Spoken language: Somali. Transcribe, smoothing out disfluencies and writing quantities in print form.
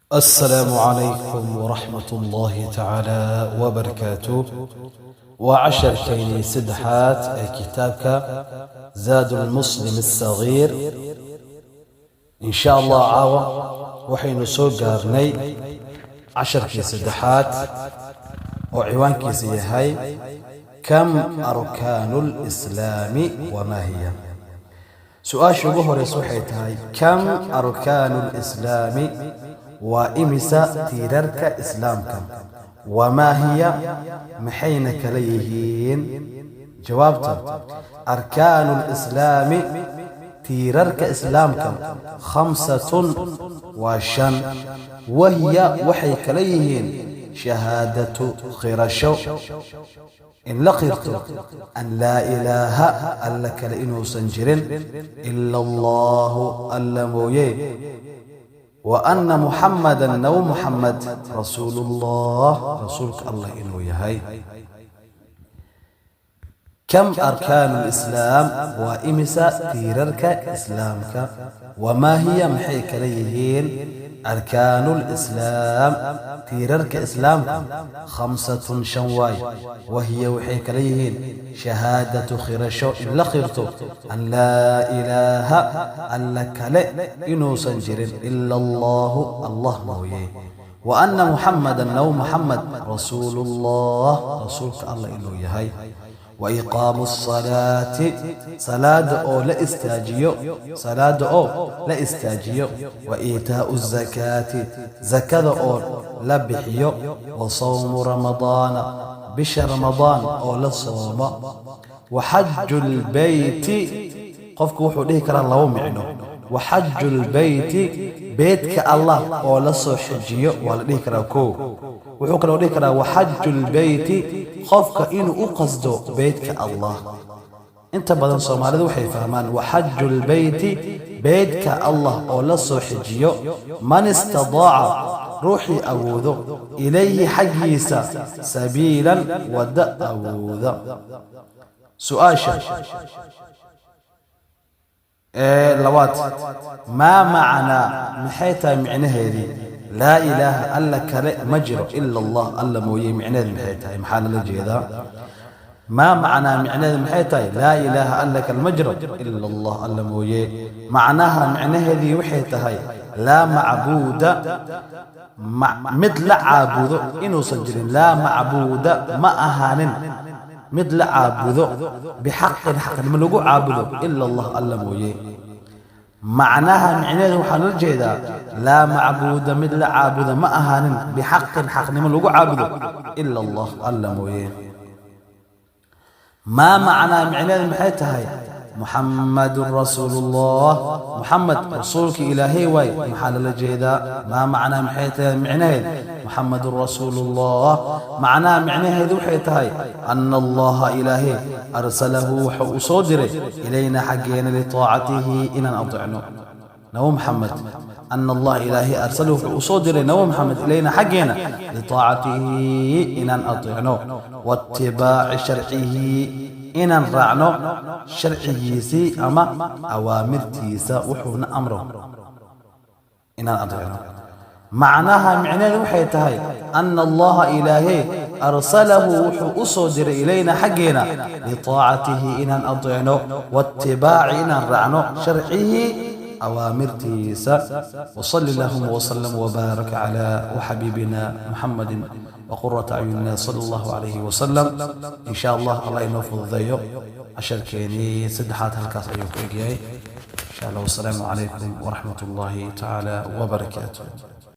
Asalaamu calaykum waraxmat ullaahi tacaala wabarakaatu. Waa casharkeynii saddexaad ee kitaabka Zaad Lmuslim Asagiir. In sha Allah, caawa waxaynu soo gaarnay casharkii saddexaad oo ciwaankiisa yahay "Kam arkaanu lislaami wamaa hiya?" Su-aasha ugu horeysa waxay tahay: kam arkaanu lislaami, waa imisa tiirarka islaamka? Wamaa hiya, maxayna kala yihiin? Jawaabta: arkaanu lislaami, tiirarka islaamka, khamsatun, waa shan. Wahiya, waxay kala yihiin: shahaadatu, qirasho in la qirto, an laa ilaaha, alla kale inuusan jirin, ila Allahu, alla mooye, wa anna Muxammadan, nabi Muxamed, rasuulullah, rasuulka Allah inuu yahay. Kam arkaanu lislaam, waa imisa tiirarka islaamka? Wamaa hiya, maxay kala yihiin? Arkaanu lislaam, tiirarka islaamka, khamsatun, shan waay. Wahiya, waxay kala yihiin: shahaadatu, khirasho in la qirto, an laa ilaaha, alla kale inuusan jirin, ila Allahu, Allah mooye, wa anna Muxammadan, nabi Muxamed, rasuulullah, rasuulka Allah inuu yahay, wa iqaamu asalaati, salaada oo la istaajiyo, salaada oo la istaajiyo, wa iitaa'u azakaati, zakada oo la bixiyo, wa sawmu Ramadaana, bisha Ramadaan oo la soomo, wa xaju lbeyti. Qofku wuxuu dhihi karaa laba micno. Wa xaju lbeyti, beedka Allah oo la soo xejiyo, waa la dhihi karaa. Kow, wuxuu kaloo dhihi karaa wa xaju lbeyti, qofka inuu u qasdo beydka Allah. Inta badan Soomaalidu waxay fahmaan wa xaju lbeyti, beydka Allah oo la soo xejiyo, man istadaaca, ruuxii awoodo, ilayhi, xaggiisa, sabiilan, waddo awooda. Su-aasha ee labaad: maa macnaa, maxay tahay micnaheedii, laa ilaaha, alla kale ma jiro, ila Allah, alla mooye? Micnaheedi maxay tahay? Maxaa lala jeedaa? Maa macnaa, micnaheedu maxay tahay, laa ilaaha, alla kale ma jiro, ila Allah, alla mooye? Macnaha, micnaheedii waxay tahay laa macbuuda, mid la caabudo inuusan jirin. Laa macbuuda, ma ahaanin mid la caabudo, bixaqin, xaqnimo lagu caabudo, ila Allah, alla mooye. Macnaha, micnaheedu waxaa loola jeedaa laa macbuuda, mid la caabudo ma ahaanin, bixaqin, xaqnimo lagu caabudo, ila Allah, alla mooye. Maa macnaa, micnaheedu maxay tahay, Muxammadun rasuulullah, Muxamed rasuulka Ilaahay waay? Maxaa lala jeedaa? Maa macnaa, maxay tahay micnaheed, Muxammadun rasuulullah? Macnaha, micnaheedu waxay tahay ana Allaha, Ilaahay, arsalahu, waxa uu soo diray, ilayna, xaggeena, litaacatihi, inaan adeecno nabi Maxamed. Ana Allah, Ilaahay, arsalahu, wuxuu u soo diray nabi Maxamed, ilayna, xaggeena, litaacatihi, inaan adeecno, waitibaaci sharcihi, inaan raacno sharcigiisii ama awaamirtiisa, wuxuuna amro inaan adeecno. Macnaha, micnaheedu waxay tahay ana Allaha, Ilaahay, arsalahu, wuxuu u soo diray, ilayna, xaggeena, litaacatihi, inaan adeecno, waitibaaci, inaan raacno, sharcihi, awaamirtiisa. Wsali allahuma wslm wbaarak cla waxabiibina Muxamadi wqurata acyunina, sala Allahu calayhi wasalam. In sha Allah, Allah inoo fududeeyo. Casharkeenii saddexaad halkaas ayuu ku egyahay, insha Allah. Wasalaamu calaykum waraxmat ullahi tacaala wbarakaatu.